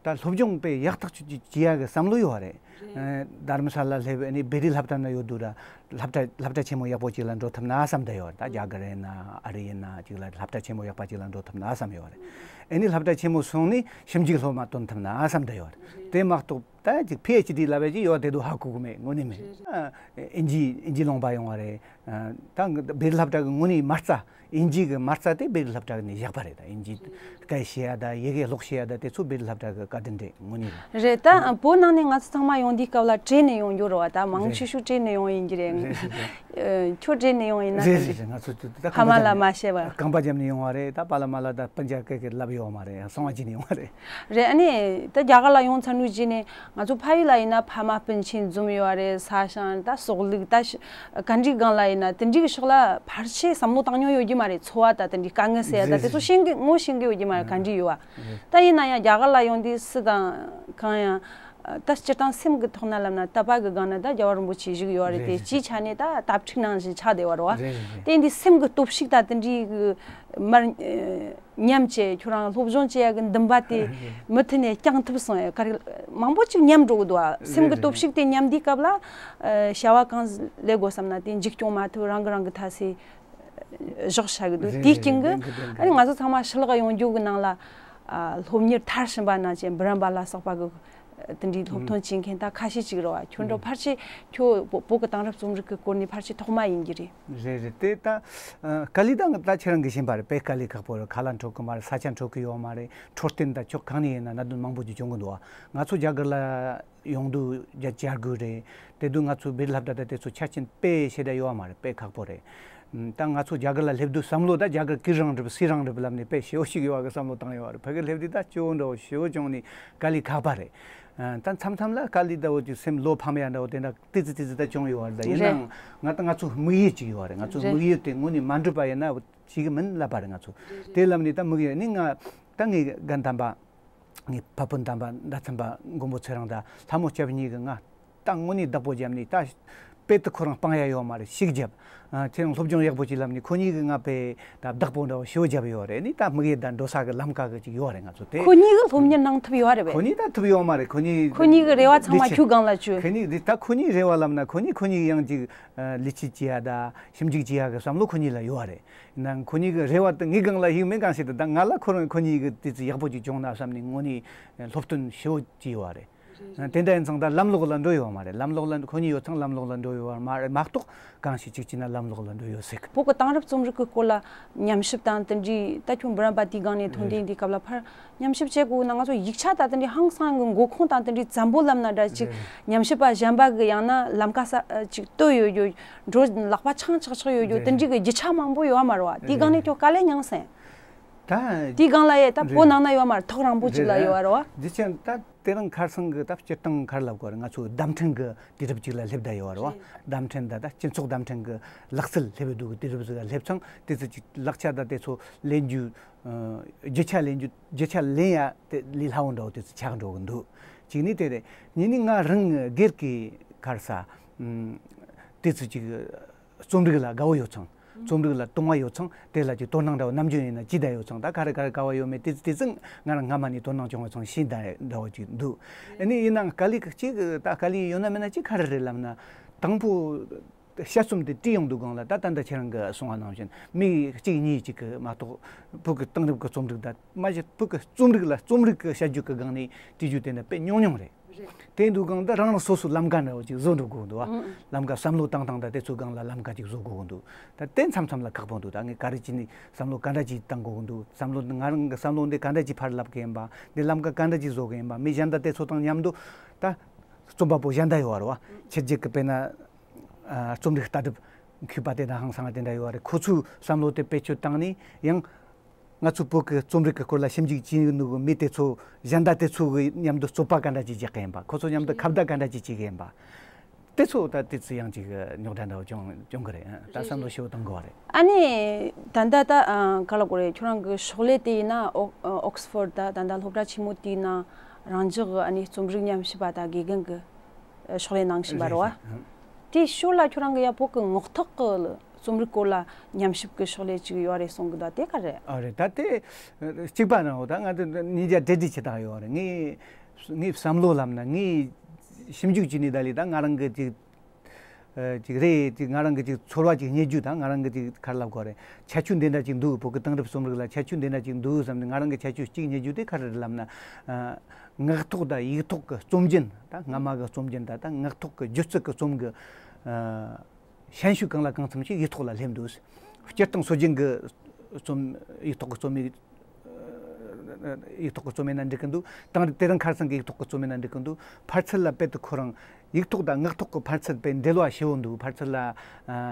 ད་སློབ་སྦྱོང་དཔེ་ཡག་ཐག་ཆོད་ཅིག་བྱེད་ཡ་གི་བསམ་བློ་ཡོད་བ་རེད། རེད། ཨ་དྷརྨ་ཤཱ་ལ་སླེབས། ཨ་ནི་བེ་རི་སློབ་གྲྭ་ན་ཡོད་དུས་ར། སློབ་གྲྭ་སློབ་གྲྭ་ཆེན་མོ་ཡག་པོ་ཅིག་ལ་འགྲོ་ཐུབ་ན་བསམ་བསྡད་ཡོད་རེད། ད་རྒྱ་གར་ཡིན་ན་ཨ་རི་ཡིན་ན་ཅིག་ལ་སློབ་གྲྭ་ཆེན་མོ་ཡག་པ་ཅིག་ལ་འགྲོ་ཐུབ་ན་བསམ་ཡོད་རེད། ཨ་ནི་སློབ་གྲྭ་ཆེན་མོ་སོང་ནས་ཞིབ་འཇུག་སློབ་མ་ཐོན་ཐུབ་ན་བསམ་བསྡད་ཡོད་རེད། དེ་མ་གཏོགས་ད་ཅིག་ཕི་ཨེཆ་ཌི་ལབ་ཡ་ཅིག་ཡོད་དེ་དུས་ཧ་གོ་གི་མེད། དངོས་གནས་མེད། ཨ་ཨིན་ཇི་ཨིན་ཇི་ལུང་པ་ཡོང་བ་རེད། ཨ་ད་བེ་རི་སློབ་གྲྭ་གི་དངོས་གནས་མ་རྩ། ཨིན་ཇི་གི་མ་རྩ་དེ་བེ་རི་སློབ་གྲྭ་ནས་བཞག་པ་རེད། ད་ཨིན་ཇི་སྐད་བཤད་ཡ་དང་ཡི་གེ་ཀློག་བཤད་ཡ་དང་དེ་ཚོ་བེ་རི་སློབ་གྲྭ་གི་བཀའ་དྲིན་རེད། དངོས་གནས་རེད། རེད། ད་བོད་ནང་ནས་ང་ཚོ་ཚང་མ་ཡོང་དུས་སྐབས་ལ་བྲོས་ནས་ཡོང་རྒྱུ་རེད་བ། ད་མང་རེད། ཆེ་ཤོས་བྲོས་ནས་ཡོང་ཡིན་གྱི་རེད། རེད་རེད་རེད། ཨ་ཁྱོད་བྲོས་ནས་ཡོང་ཡིན་ན། རེད་རེད་རེད། ང་ཚོ་ད་ཕ་མ་ལ་མ་བཤད་པ། རྐང་པ་བརྒྱབ་ནས་ཡོང་བ་རེད། ད་པཱ་ལགས་མ་ལགས་ད་སྤུན་ཀྱག་སྐད་ཀྱི་ལབ་ཡོད་མ་རེད། གསང་བ་བྱས་ནས་ཡོང་བ་རེད། རེད། ཨ་ནི་ད་རྒྱ་གར་ལ་ཡོང་ཚར་ནས་རྗེས་ནས་ང་ཚོ་ཕ་ཡུལ་ལ་ཡིན་ན་ཕ་མ་སྤུན་མཆེད་འཛོམས་ཡོད་རེད། ས་ཞིང་ད་ཟོག་ལུག་ད་ཤ་ག་འདྲའི་སྒང་ལ་ཡིན་ན་དེ་འདྲའི་གི་ཕྱོགས་ལ་ཕལ་ཆེར་བསམ་བློ་བཏང་མྱོང་ཡོད་ཀྱི་མ་རེད། འཚོ་བ་ད་དེ་འདྲའི་དཀའ་ངལ་ཟེར་ཡ་ད་དེ་ཚོ་ཤེས་ཀྱི་ངོ་ཤེས་ཀྱི་ཡོད་ཀྱི་མ་རེད། ག་འདྲ་ཡོད་བ། ད་ཡིན་ན་ཡང་རྒྱ་གར་ལ་ཡོང་དུས་སུ་དང་གང་ཡང་ད་སྤྱིར་བཏང་སེམས་ཀྱི་ཐོག་ན་ལབ་ན་དད་པ་གི་སྒང་ན་ད་རྒྱལ་བ་རིན་པོ་ཆེ་བཞུགས་ཡོད་རེད་དེ། རེད་རེད། སྤྱིའི་ཆ་ནས་ད་དྭ་ཕྲུག་ནང་བཞིན་ཆགས་བསྡད་པ་རེད་བ། རེད་རེད་རེད། དེ་འདི་སེམས་ཀྱི་སྟོབས་ཤུགས་ད་དེ་འདྲའི་གི་མར་ཉམས་བྱས་ཁྱོད་རང་སློབ་སྦྱོང་བྱེད་ཡ་གི་འདུན་པ་དེ་མུ་མཐུད་ནས་བསྐྱང་ཐུབ་སོང་ཡ། ག་རེ་མང་པོ་ཅིག་ཉམས་འགྲོ་གི་འདུག་བ། སེམས་ཀྱི་སྟོབས་ཤུགས་དེ་ཉམས་དུས་སྐབས་ལ་བྱ་བ་གང་ལས་དགོས་བསམ་ན་དེ་མཇུག་སྐྱོང་མ་ཐུབ། རང་གི་རང་གི་ཐ་སེ་བཞག་བྱ་གི་འདུག་དེའི་རྐྱེན་གྱིས་ཨ་ནི་ང་ཚོ་ཚང་མ་ཕྱི་ལོགས་ཡོང་རྒྱུ་གི་ནང་ལ་སློབ་གཉེར་མཐར་ཕྱིན་པ་ན་ཅན་བུ་རམ་པ་ལ་སོགས་པ་གི་དེ་འདྲའི་སློབ་ཐོན་བྱེད་མཁན་ད་ཁ་ཤས་ཅིག་རེད་བ། ཁྱོད་འགྲོ་ཕལ་ཆེར་ཁྱོད་བོད་བོད་ཀྱི་དེང་རབས་རྩོམ་རིག་གི་སྐོར་ནས་ཕལ་ཆེར་ཐོག་མ་ཡིན་གྱི་རེད། རེད་རེད། དེ་ད་ཨ་དཀའ་ལས་ད་ད་ཁྱེད་རང་གིས་ཤེས་པ་རེད། དཔེ་དཀའ་ལས་ཁག་པོ་རེད། ཁ་ལག་འཕྲོད་གི་མ་རེད། ས་ཆ་འཕྲོད་གི་ཡོད་མ་རེད། འཕྲོད་བསྟེན་ད་ཕྱོགས་གང་ནས་ཡིན་ན་གནད་དོན་མང་པོ་ཅིག་བྱུང་གི་འདུག་བ། ང་ཚོ་རྒྱ་གར་ལ་ཡོང་དུས་རྒྱ་བཅར་དགོས་རེད། དེ་དུས་ང་ཚོ་བེད་སློབ་གྲྭ་ད་དེ་ཚོ་ཆ་རྐྱེན་དཔེ་ཞེ་དྲག་ཡོད་མ་རེད། དཔེ་ཁག་པོ་རེད། ད་ང་ཚོ་རྒྱ་གར་ལ་སླེབས་དུས་བསམ་བློ་ད་རྒྱ་གར་གུ་རུ་རང་གྲུབ་སུ་རང་གྲུབ་ལབ་ནས་དཔེ་ཞེ་པོ་ཞིག་ཡོད་པ་གི་བསམ་བློ་བཏང་ཡོད་རེད། ཕ་གི་སླེབས་དུས་ད་སྐྱོ་བོ་འདྲ་བོ་ཞེ་པོ་བྱུང་ནས་དཀའ་ལས་ཁག་པ་རེད། ད་མཚམས་མཚམས་ལ་དཀའ་ལས་འདྲ་བོ་ཅིག་སེམས་བློ་ཕམ་ཡ་འདྲ་བོ་དེ་འདྲ་ཏི་ཙི་ཏི་ཙི་ད་བྱུང་ཡོད་རེད། ད་ཡིན་རེད། ནའང་ང་ད་ང་ཚོ་དམིགས་ཡུལ་ཅིག་ཡོད་རེད། ང་ཚོ་རེད། དམིགས་ཡུལ་དེ་དངོས་གནས་མ་འགྲུབ་པ་ཡིན་ན་བྱེད་གི་མིན་ལབ་པ་རེད། ང་ཚོ་རེད་རེད། དེ་ལབ་ནས་ད་དམིགས་ཡུལ་ནི་ང་ད་ངའི་རྒན་དམ་པ། ངའི་ཕ་སྤུན་དམ་པ་མདའ་ཚན་པ་མགོན་པོ་ཚེ་རིང་དང་ལྷ་མོ་སྐྱབས་གཉིས་ཀྱིས་ང་ད་དངོས་གནས་བདག་པོ་བརྒྱབ་ནས། ད་དཔེ་དེ་ཁོ་རང་སྤང་ཡ་ཡོད་མ་རེད། ཤིག་བརྒྱབ། ཨ་ཁྱེད་རང་སློབ་སྦྱོང་ཡག་པོ་ཅིག་ལབ་ནས་ཁོ་གཉིས་ཀྱིས་ང་དཔེ་ད་བདག་པོ་འདྲ་བོ་ཞེ་པོ་བརྒྱབ་ཡོད་རེད། ནི་ད་དམིགས་ཡུལ་དང་འགྲོ་ས་གི་ལམ་ཁ་གི་ཅིག་ཡོད་རེད། ང་ཚོ་དེ། ཁོ་གཉིས་ཀྱིས་སློབ་གཉེར་གནང་ཐུབ་ཡོད་རེད་པས། ཁོ་གཉིས་ད་ཐུབ་ཡོད་མ་རེད། ཁོ་གཉིས་ཁོ་གཉིས་ཀྱི་རེ་བ་ཚང་མ་འདི་ཁྱོད་སྒང་ལ་བཅོལ། ཁོ་གཉིས་འདི་ད་ཁོ་གཉིས་རེ་བ་ལབ་ན་ཁོ་གཉིས་ཁོ་གཉིས་ཡང་ཅིག་ལས་བྱེད་བྱེད་ཡ་ད་ཞིབ་འཇུག་བྱེད་ཡ་གི་བསམ་བློ་ཁོ་གཉིས་ལ་ཡོད་རེད། ནང་ཁོ་གཉིས་ཀྱི་རེ་བ་དེ་ངའི་སྒང་ལ་ཡོད་མེད་གང་ཤེས། ད་ང་ལ་ཁོ་རང་ཁོ་གཉིས་ཀྱི་དུས་ཚོད་ཡག་པོ་ཅིག་བྱུང་ན་བསམ་ནས་དངོས་གནས་སློབ་སྟོན་ཞེ་པོ་བྱས་ཡོད་རེད། དེ་འདྲ་ཡིན་ཙང་ད་ལམ་ལོག་ལ་འགྲོ་ཡོད་མ་རེད། ལམ་ལོག་ལ་ཁོ་གཉིས་ཡོད་ཙང་ལམ་ལོག་ལ་འགྲོ་ཡོད་མ་རེད། མ་གཏོགས་གང་ཞིག་ཅིག་བྱས་ན་ལམ་ལོག་ལ་འགྲོ་ཡོད་ཟེར་གི། བོད་ཀྱི་དེང་རབས་རྩོམ་རིག་གི་སྐོར་ལ་ཉམས་ཞིབ་དང་དེ་འདྲའི་ད་ཁྱོད་འབུམ་རམས་པ་དེའི་སྒང་ནས་ཐོན་དེ་འདི་སྐབས་ལ་ཕར་ཉམས་ཞིབ་བྱེད་དགོས་ན་ང་ཚོ་ཡིག་ཆ་དང་དེ་འདྲའི་ཧང་སང་གི་མགོ་ཁུངས་དང་དེ་འདྲའི་བཙན་པོ་ལབ་ན་འདྲ་ཅིག་ཉམས་ཞིབ་པ་གཞན་པ་གི་ཡང་ན་ལམ་ཀ་ས་ཅིག་བཏོད་ཡོད་ཡོད་འགྲོ་ལག་པ་འཆང་ཆག་ཆག་ཡོད་ཡོད་དེ་འདྲའི་གི་རྒྱུ་ཆ་མང་པོ་ཡོད་མ་རེད་བ། དེའི་སྒང་ནས་ཁྱོད་དཀའ་ལས་མྱངས་སེ། ད་དེའི་སྒང་ལ་ཡ་ད་བོད་ནང་ན་ཡོད་མ་རེད། ཐོག་རིང་པོ་ཅིག་ལ་ཡོད་རེད་བ། རྒྱུ་ཆ་ད་དེ་རིང་ཁར་སང་གི་ད་སྤྱིར་བཏང་ཁར་ལབ་དགོས་རེད། ང་ཚོ་བརྡ་འཕྲིན་གི་དུས་རབས་ཅིག་ལ་སླེབས་བསྡད་ཡོད་རེད་བ། བརྡ་འཕྲིན་ད་ད་སྤྱི་ཚོགས་བརྡ་འཕྲིན་གི་ལག་རྩལ་སླེབས་འདུག་གི་དུས་རབས་ཟིག་ལ་སླེབས་ཙང་དེ་ཚོ་ཅིག་ལག་ཆ་ད་དེ་ཚོ་ལེན་རྒྱུ། རྒྱུ་ཆ་ལེན་རྒྱུ་རྒྱུ་ཆ་ལེན་ཡ་དེ་ལས་སླ་བོ་འདྲ་བོ་དེ་ཚོ་ཆགས་འགྲོ་གི་འདུག་གཅིག་ནི་དེ་རེད། གཉིས་ནི་ང་རང་སྒེར་གི་ཁར་ས་དེ་ཚོ་ཅིག་རྩོམ་རིག་ལ་དགའ་བོ་ཡོད་ཙང་། རྩོམ་རིག་ལ་དུང་བ་ཡོད་ཙང་དེ་ལ་ཅིག་དོ་སྣང་འདྲ་བོ་ནམ་རྒྱུན་ཡིན་ན་ཅི་བསྡད་ཡོད་ཙང་། ད་ག་རེ་ག་རེ་ག་བ་ཡོད་མེད་དེ་དེ་ཚོ་ང་རང་སྔ་མ་ནས་དོ་སྣང་བྱུང་བ་ཙང་ཤེས་བསྡད་འདྲ་བོ་ཅིག་འདུག་ཨ་ནི་ཡིན་ནའང་དཀའ་ལས་ཅིག་ད་དཀའ་ལས་ཡོད་ན་མེད་ན་ཅིག་ག་རེ་རེད་ལབ་ན། དང་པོ་དཔྱད་རྩོམ་དེ་བྲིས་ཡོང་དུས་སྒང་ལ་ད་ད་ལྟ་ཁྱེད་རང་གིས་གསུངས་པ་ནང་བཞིན་མི་གཅིག་གཉིས་གཅིག་གི་མ་གཏོགས་བོད་ཀྱི་དེང་རབས་ཀྱི་རྩོམ་རིག་དང་མ་གཞི་བོད་ཀྱི་རྩོམ་རིག་ལ་རྩོམ་རིག་གི་བྱ་རྒྱུ་གི་སྒང་ནས་བྲིས་རྒྱུ་དེ་འདྲ་དཔེ་ཉུང་ཉུང་རེད། དེ་འདུག་གང་ད་རང་རང་སོ་སོའི་ལམ་ཀ་འདྲ་བོ་ཅིག་བཟོ་འགྲོ་དགོས་འདུག་བ། ལམ་ཀ་བསམ་བློ་བཏང་སྟངས་དང་དེ་ཚོའི་སྒང་ལ་ལམ་ཀ་ཅིག་བཟོ་དགོས་འདུག་ད་དེ་མཚམས་མཚམས་ལ་ཁག་པོ་འདུག་ད་ངས་ག་རེ་བྱས་ནས་བསམ་བློ་ག་འདྲ་ཅིག་བཏང་དགོས་འདུག་བསམ་བློ་ང་རང་གི་བསམ་བློ་འདི་ག་འདྲ་ཅིག་ཕར་ལབ་གི་ཡིན་པ། འདི་ལམ་ཀ་ག་འདྲ་ཅིག་བཟོ་གི་ཡིན་པ། མི་གཞན་དང་དེ་ཚོ་དང་མཉམ་དུ་ད་རྩོམ་པ་པོ་གཞན་དག་ཡོད་རེད་བ། ཕྱི་རྒྱལ་གི་དཔེར་ན་རྩོམ་རིག་ལྟ་གྲུབ་མཁས་པ་དེ་དང་ཧང་སང་དེ་འདྲ་ཡོད་རེད། ཁོ་ཚོའི་བསམ་བློ་དེ་བེད་སྤྱོད་བཏང་ནས་ཡང་། ང་ཚོ་བོད་ཀྱི་རྩོམ་རིག་གི་སྐོར་ལ་ཞིབ་འཇུག་བྱེད་ནུས་མི་དེ་ཚོ་གཞན་དག་དེ་ཚོ་གི་མཉམ་དུ་རྩོད་པ་ག་འདྲ་ཅིག་རྒྱག་གི་ཡིན་པ། ཁོ་ཚོ་མཉམ་དུ་ཁ་བརྡ་ག་འདྲ་ཅིག་བྱེད་ཀྱི་ཡིན་པ། དེ་ཚོ་ད་དེ་ཚོ་ཡང་ཅིག་རྙོག་དྲ་འདྲ་བོ་བྱུང་བྱུང་གི་རེད། ད་བསམ་བློ་ཞིབ་པོ་གཏོང་དགོས་པ་རེད། ཨ་ནི་ད་ལྟ་ད་ག་ལ་གོ་རེད། ཁྱོད་རང་གི་ཕྱག་ལས་དེ་ཡིན་ན་ཨོ་ཨོག་སི་ཕོར་ད་ད་ལྟ་སློབ་གྲྭ་ཆེན་མོ་དེའི་ནང་རང་འཇགས་ཨ་ནི་རྩོམ་རིག་ཉམས་ཞིབ་པ་དང་དགེ་རྒན་གྱི་ཕྱག་ལས་གནང་བཞིན་པ་རེད་བ། དེའི་ཞོར་ལ་ཁྱོད་རང་གི་ཡ་བོད་ཀྱི་ངག་ཐོག་གི་རྩོམ་རིག་སྐོར་ལ་ཉམས་ཞིབ་ཀྱི་ཕྱག་ལས་ཅིག་ཡོད་རེད་གསུང་གི་འདུག་དེ་ག་རེད། ཨ་རེད། ད་དེ་གཅིག་པ་ནང་ད་ང་དེ་ཉིས་བརྒྱ་བྲེལ་བྲེལ་བྱེད་སྟངས་ཡོད་རེད། ངས་ངས་བསམ་བློ་ལབ་ན་ངས་ཞིབ་འཇུག་བྱས་ནས་ད་ལས་ད་ང་རང་གི་ཅིག་ཅིག་རེད། ཅིག་ང་རང་གི་ཅིག་ཚོར་བ་ཅིག་རྙེད་རྒྱུ་དང་ང་རང་གི་ཅིག་ག་རེ་ལབ་དགོས་རེད། ཁྱད་ཆོས་འདི་འདྲ་ཅིག་འདུག་བོད་ཀྱི་དེང་རབས་རྩོམ་རིག་ལ་ཁྱད་ཆོས་འདི་འདྲ་ཅིག་འདུག་བསམ་ནས་ང་རང་གི་ཁྱད་ཆོས་གཅིག་རྙེད་རྒྱུ་དེ་ག་རེ་རེད་ལབ་ན། ངག་ཐོག་དང་ཡིག་ཐོག་གི་རྩོམ་རྒྱན་ད་སྔ་མ་གི་རྩོམ་རྒྱན་ད་ད་ངག་ཐོག་གི་སྒྱུ་རྩལ་གྱི་རྩོམ་གྱི་ཤན་ཤུགས་གང་ལ་གང་འཚམ་ཞིག་ཡིག་ཐོག་ལ་སླེབས་འདུག་སྤྱིར་བཏང་སྲོལ་རྒྱུན་གྱི་རྩོམ་ཡིག་ཐོག་གི་རྩོམ་ཡིག་ཡིག་ཐོག་གི་རྩོམ་ཡིན་ན་འགྲིག་གི་འདུག་དེང་དེ་རིང་ཁར་སང་གི་ཡིག་ཐོག་གི་རྩོམ་ཡིན་ན་འགྲིག་གི་འདུག་ཕར་ཚུར་ལ་དཔེ་དེ་ཁོ་རང་ཡིག་ཐོག་དང་ངག་ཐོག་གི་ཕར་ཚུར་དཔེ་འབྲེལ་བ་ཞེ་བོ་འདུག་ཕར་ཚུར་ལ་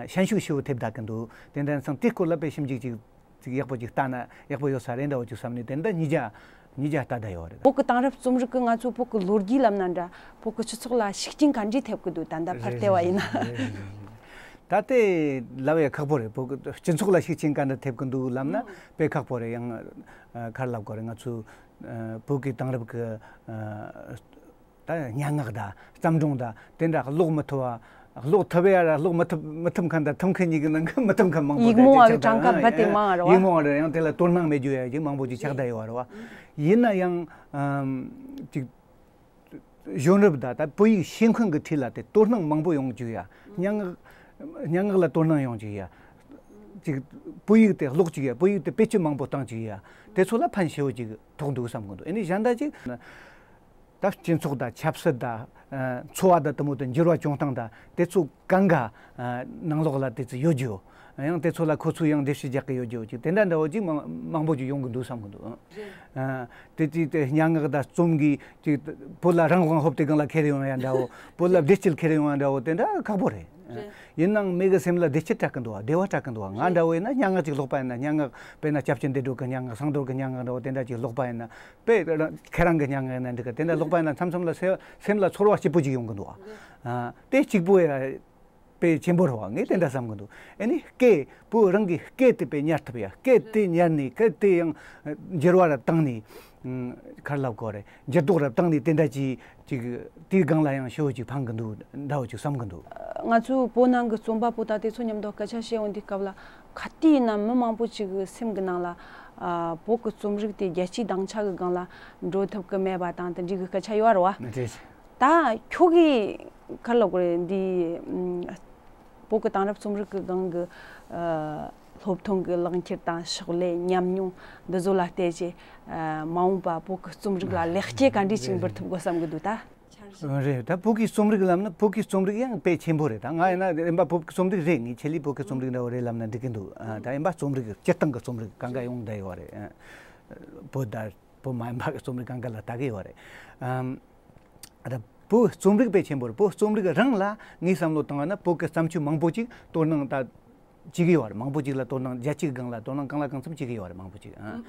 ཤན་ཤུགས་ཞེ་བོ་ཐེབས་བསྡད་གི་འདུག་དེ་འདྲ་སོང་དེའི་སྐོར་ལ་དཔེ་ཞིབ་འཇུག་ཅིག་ཅིག་ཡག་པོ་ཅིག་ལྟ་ན་ཡག་པོ་ཡོད་ས་རེད་འདྲ་བོ་ཅིག་བསམ་ནས་དེ་འདྲ་ཉིས་བརྒྱ་ཉིས་བརྒྱ་ལྟ་བསྡད་ཡོད་རེད། བོད་ཀྱི་དེང་རབས་རྩོམ་རིག་གི་ང་ཚོའི་བོད་ཀྱི་ལོ་རྒྱུས་ལབ་ན་འདྲ་བོད་ཀྱི་སྤྱི་ཚོགས་ལ་ཤུགས་རྐྱེན་ག་འདྲས་ཐེབས་ཀྱི་འདུག་ད་ལྟ་ཕར་བལྟས་པ་ཡིན་ན། ད་དེ་ལབ་ཡ་ཁག་པོ་རེད། བོད་ཀྱི་སྤྱི་ཚོགས་ལ་ཤུགས་རྐྱེན་ག་འདྲ་ཐེབས་ཀྱི་འདུག་ལབ་ན་དཔེ་ཁག་པོ་རེད། ཡང་ག་རེ་ལབ་དགོས་རེད། ང་ཚོའི་བོད་ཀྱི་དེང་རབས་ཀྱི་ད་སྙན་ངག་དང་བརྩམས་སྒྲུང་དང་དེ་འདྲ་ཀློག་མི་ཐུབ་པ། ཀློག་ཐུབ་ཡ་ར་ཀློག་མི་ཐུབ་མི་ཐུབ་མཁན་དང་ཐུབ་མཁན་གཉིས་ཀྱི་ནང་གི་མི་ཐུབ་མཁན་མང་པོ་ཡིག་རྨོངས་པ་གི་གྲངས་ཀ་རྦད་དེ་མང་བ་རེད་བ། ཡིག་རྨོངས་པ་རེད། ཡང་དེ་ལ་དོ་སྣང་མེད་རྒྱུ་ཡ་ཅིག་མང་པོ་ཅིག་ཆགས་བསྡད་ཡོད་རེད་བ། ཡིན་ན་ཡང་ཨམ་ཅིག་གཞོན་རབས་དང་ད་བོད་ཡིག་ཤེས་མཁན་གྱི་ཁྲོད་ལ་དེ་དོ་སྣང་མང་པོ་ཡོང་རྒྱུ་ཡ། སྙན་ངག་སྙན་ངག་ལ་དོ་སྣང་ཡོང་རྒྱུ་ཡ། ཅིག་བོད་ཡིག་དེ་ཀློག་རྒྱུ་ཡ། བོད་ཡིག་དེ་བེད་སྤྱོད་མང་པོ་གཏོང་རྒྱུ་ཡ། དེ་ཚོ་ལ་ཕན་ཞེ་བོ་ཅིག་ཐོགས་འདུག་བསམ་གི་འདུག་ཨ་ནི་གཞན་དག་ཅིག་ད་སྤྱི་ཚོགས་དང་ཆབ་སྲིད་དང་འཚོ་བ་དང་དེ་མོ་དེ་འགྱུར་བ་བྱུང་སྟངས་དང་དེ་ཚོ་གང་ག་ནང་ལོགས་ལ་དེ་ཚོ་ཡོད་རྒྱུ། ཡང་དེ་ཚོ་ལ་ཁོ་ཚོས་ཡང་འགྲེལ་བཤད་རྒྱག་གི་ཡོད་རྒྱུ་ཅིག་དེ་འདྲ་འདྲ་བོ་ཅིག་མང་མང་པོ་ཅིག་ཡོང་གི་འདུག་བསམ་གི་འདུག་དེ་དེ་དེ་སྙན་ངག་དང་རྩོམ་གྱི་ཅིག་བོད་ལ་རང་དབང་ཧོབ་སྟེ་སྒང་ལ་ཁྱེར་ཡོང་ཡ་འདྲ་བོ། བོད་ལ་བདེ་སྐྱིད་ཁྱེར་ཡོང་ཡ་འདྲ་བོ་དེ་འདྲ་ཁག་པོ་རེད། ཡིན་ནའང་མི་གི་སེམས་ལ་བདེ་སྐྱིད་སྤྲད་གི་འདུག་བ། བདེ་བ་སྤྲད་གི་འདུག་བ། ང་འདྲ་བོ་ཡིན་ན་སྙན་ངག་ཅིག་ཀློག་པ་ཡིན་ན། སྙན་ངག་དཔེར་ན་སྐྱབས་རྗེ་བདེ་སྒྲོལ་གི་སྙན་ངག་ཟངས་མདོག་གི་སྙན་ངག་འདྲ་བོ་དེ་འདྲ་ཅིག་ཀློག་པ་ཡིན་ན། དཔེ་ཁྱེད་རང་གི་སྙན་ངག་ཡིན་ན་འགྲིག་གི། དེ་འདྲ་ཀློག་པ་ཡིན་ན་མཚམས་མཚམས་ལ་སེ་སེམས་ལ་ཚོར་བ་སྐྱིད་པོ་ཅིག་ཡོང་གི་འདུག་བ། ཨ། དེ་གཅིག་པོ་ཡ་དཔེ་ཆེན་པོ་རེད་བ། ངས་དེ་འདྲ་བསམ་གི་འདུག་ཨ་ནི་སྐད་བོད་རང་གི་སྐད་དེ་དཔེ་ཉར་ཐུབ་ཡ། སྐད་དེ་ཉར་ནས་སྐད་དེ་ཡང་འགྱུར་བ་ར་བཏང་ནས། ཨ། ག་རེ་ལབ་དགོས་རེད། འགྱུར་ལྡོག་ར་བཏང་ནས་དེ་འདྲ་ཅིག་ཅིག་དེའི་སྒང་ལ་ཡང་ཞེ་བོ་ཅིག་ཕན་གི་འདུག་འདྲ་བོ་ཅིག་བསམ་གི་འདུག་ང་ཚོའི་བོད་ནང་གི་རྩོམ་པ་པོ་དང་དེ་ཚོ་མཉམ་དུ་སྐད་ཆ་བཤད་ཡོང་དུས་སྐབས་ལ་ག་དུས་ཡིན་ན་མི་མང་པོ་ཅིག་གི་སེམས་ཀྱི་ནང་ལ། ཨ། བོད་ཀྱི་རྩོམ་རིག་དེ་རྒྱལ་སྤྱིའི་སྡིངས་ཆ་གི་སྒང་ལ་འགྲོ་ཐུབ་ཀྱི་མེད་པ་དང་དེ་འདྲའི་གི་སྐད་ཆ་ཡོད་རེད་བ། ད་ཁྱོད་ཀྱིས་ག་རེ་ལབ་དགོས་རེད། འདི་ཨམ། བོད་ཀྱི་དེང་རབས་རྩོམ་རིག་གི་སྒང་གི། ཨ། སློབ་ཐོན་གྱི་ལག་འཁྱེར་དང་ཕྱག་ལས་ཉམས་མྱོང་འདི་ཚོ་ལ་བལྟས་རྗེས། ཨ། མ་འོངས་པ་བོད་ཀྱི་རྩོམ་རིག་ལ་ལེགས་སྐྱེས་ག་འདྲས་ཅིག་འབུལ་ཐུབ་དགོས་བསམ་གྱི་འདུག་ད། རེད། ད་བོད་ཀྱི་རྩོམ་རིག་ལབ་ན་བོད་ཀྱི་རྩོམ་རིག་ཡང་དཔེ་ཆེན་པོ་རེད། ད་ང་ཡིན་ན་རིམ་པ་བོད་ཀྱི་རྩོམ་རིག་རེད། ངས་ཆེད་ལས་བོད་ཀྱི་རྩོམ་རིག་འདྲ་བོ་རེད་ལབ་ན་འགྲིག་གི་འདུག་ཨ། ད་ཡིན་པ་རྩོམ་རིག་སྤྱིར་བཏང་གི་རྩོམ་རིག་གང་ག་ཡོང་བསྡད་ཡོད་རེད། ཨ། བོད་ད་བོད་མ་ཡིན་པ་གི་རྩོམ་རིག་གང་ག་ལ་ལྟ་གི་ཡོད་རེད། ཨམ། ད་བོད་རྩོམ་རིག་དཔེ་ཆེན་པོ་རེད། བོད་རྩོམ་རིག་རང་ལ་ངས་བསམ་བློ་བཏང་བ་ན་བོད་ཀྱི་བརྩམས་ཆོས་མང་པོ་ཅིག་དོ་སྣང་ད་བྱེད་ཀྱི་ཡོད་རེད། མང་པོ་ཅིག་ལ་དོ་སྣང་རྒྱ་ཆེའི་སྒང་ལ་དོ་སྣང་གང་ལ་གང་འཚམ་བྱེད་ཀྱི་ཡོད་རེད། མང་པོ་ཅིག་ཨ།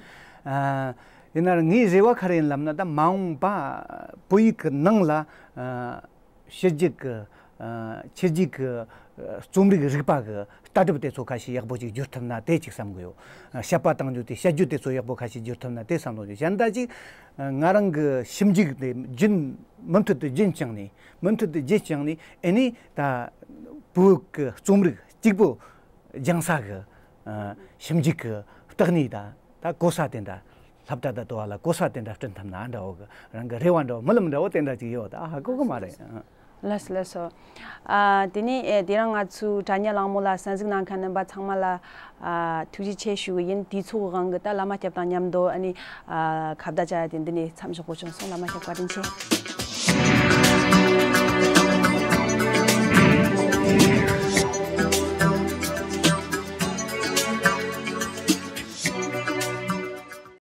ཨ། ཡིན་ན་ངའི་རེ་བ་ག་རེ་ཡིན་ལབ་ན། ད་མ་འོངས་པ་བོད་ཡིག་གི་ནང་ལ། ཨ། ཕྱི་རྒྱལ་གྱི། ཨ། ཕྱི་རྒྱལ་གྱི། ཨ། རྩོམ་རིག་རིག་པ་གི་ལྟ་གྲུབ་དེ་ཚོ་ཁ་ཤས་ཡག་པོ་ཅིག་བསྒྱུར་ཐུབ་ན་དེ་ཅིག་བསམ་གི་ཡོད། ཨ། བཤད་པ་བཏང་རྒྱུ་དེ་བཤད་རྒྱུ་དེ་ཚོ་ཡག་པོ་ཁ་ཤས་བསྒྱུར་ཐུབ་ན་དེ་བསམ་གི་ཡོད། གཞན་དག་ཅིག་ཨ། ང་རང་གི་ཞིབ་འཇུག་དེ་རྒྱུན་མུ་མཐུད་དུ་རྒྱུན་བསྐྱངས་ནས། མུ་མཐུད་དུ་རྒྱུན་བསྐྱངས་ནས། ཨེ་ནས་ད་བོད་ཀྱི་རྩོམ་རིག་གཅིག་པོ་སྦྱང་ས་གི། ཨ། ཞིབ་འཇུག་གི་བརྟག་གནས་དང་། ད་གོ་ས་དེ་འདྲ། སློབ་གྲྭ་དང་དུ་བ་ལ་གོ་ས་དེ་འདྲ་བསྐྲུན་ཐུབ་ན་འདྲ་བོ་གི། རང་གི་རེ་བ་འདྲ་བོ། རྨི་ལམ་འདྲ་བོ་དེ་འདྲ་ཅིག་ཡོད། ད་ཧ་གོ་གི་མ་རེད། ཨ། ལགས་སོ། ལགས་སོ། ཨ། དེ་ནས། ཨེ། དེ་རིང་ང་ཚོའི་དྲ་བརྙན་གླེང་མོལ་ལ་གསན་གཟིགས་གནང་མཁན་རྣམ་པ་ཚང་མ་ལ། ཨ། ཐུགས་རྗེ་ཆེ་ཞུ་གི་ཡིན། དུས་ཚོད་དབང་གིས་ད་བླ་མ་སྐྱབས་དང་མཉམ་དུ། ཨ་ནི། ཨ། ཁ་བརྡ་བྱ་ཡ་དེ་འདི་ནས་མཚམས་འཇོག་དགོས་བྱུང་སོང་། བླ་མ་སྐྱབས་བཀའ་དྲིན་ཆེ།